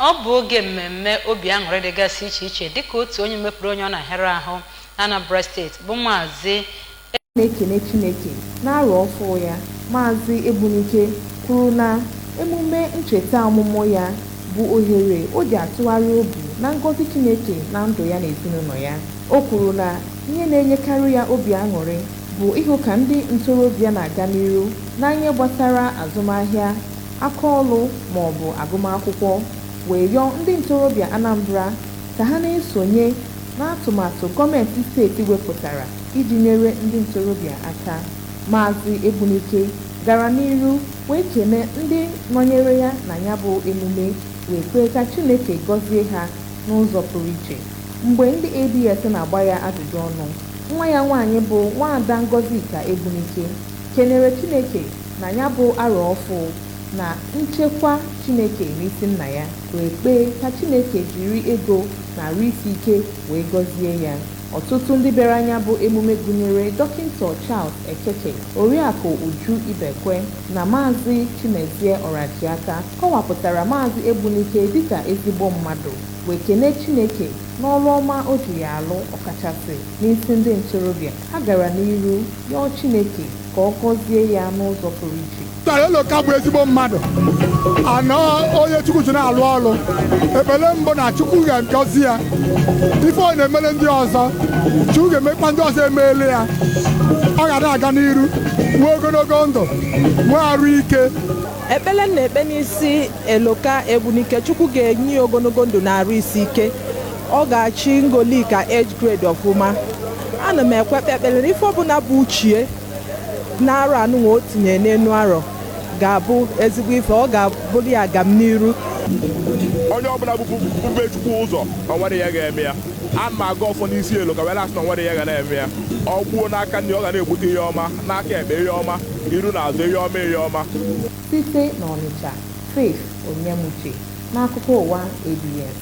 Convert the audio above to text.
Ọ bụ oge mmemme obi aṅụrị dịgasị iche iche, dịka otu onye mepụrụ onye ọ na-ahịara ahụ na Anambra Steeti bụ Maazị Na-ekene Chineke n'arọ ọfụ ya. Maazị Egbunike kwuru na emume ncheta ọmụmụ ya bụ ohere o ji atụgharị obi na ngọzi Chineke na ndụ ya na ezinụlọ ya. O kwuru na ihe na-enyekarị ya obi aṅụrị bụ ịhụ ka ndị ntorobịa na-aga n'iru na ihe gbasara azụmahịa, akaọlụ maọbụ agụmakwụkwọ, wee yọọ ndị ntorobịa Anambra ka ha na-esonye n'atụmatụ gọọmenti steeti wepụtara iji nyere ndị ntorobịa aka. Maazị Egbunike gara n'iru wee kene ndị nọnyere ya na ya bụ emume, wee kwee ka Chineke gọzie ha n'ụzọ pụrụ iche. Mgbe ndị ABS na-agba ya ajụjụ ọnụ, nwa ya nwaanyị bụ Nwaada Ngọzika Egbunike kenere Chineke na ya bụ arọ ọfụ na nchekwa Chineke n'isi nna ya, wee kpee ka Chineke jiri ego na arụ isi ike wee gọzie ya. Ọtụtụ ndị bịara anya bụ emume gụnyere Dọkịta Charles Ekeke, Oriakụ Uju Ibekwe na Maazị Chimezie Ọrajiaka kọwapụtara Maazị Egbunike dịka ezigbo mmadụ, wee kene Chineke n'ọrụ ọma o ji ya alụ, ọkachasị n'isi ndị ntorobịa. Ha gara n'iru yọọ Chineke ka ọ gọzie ya n'ụzọ pụrụ iche. Eloka bụ ezigbo mmadụ anọ, onye Chukwu ji na-alụ ọrụ. Ekpere mbụ na Chukwu ga-agọzi ya. Ife ọ na-emere ndị ọzọ, Chukwu ga-emekwa ndị ọzọ emeele ya. Ọ ga na-aga n'iru, nwee ogologo ndụ, nwee arụ ike. Ekpere m na-ekpe n'isi Eloka Egbunike, Chukwu ga-enye ya ogologo ndụ na arụ isi ike. Ọ ga-achị Ngolika age grade ọfụma. Ana m ekwekpe ekpere na ife ọbụla bụ uchie na-arọ anụnwa o tinye n'enu arọ ga-abụ ezigbo ife, ọ ga-abụrụ ya agam n'iru. Onye ọbụla bube Chukwu ụzọ, o nwere ihe ga-eme ya. A ma aga ọfọ n'isi Eloka wee na-asị na o nwere ihe ga na-eme ya. Ọ gbuo n'aka nri, ọ ga na-egbute ihe ọma, n'aka ekpe ihe ọma, iru na azụ ihe ọma, ihe ọma. Site n'Ọnịcha, Faith Onyemuche n'akụkọ ụwa ABS.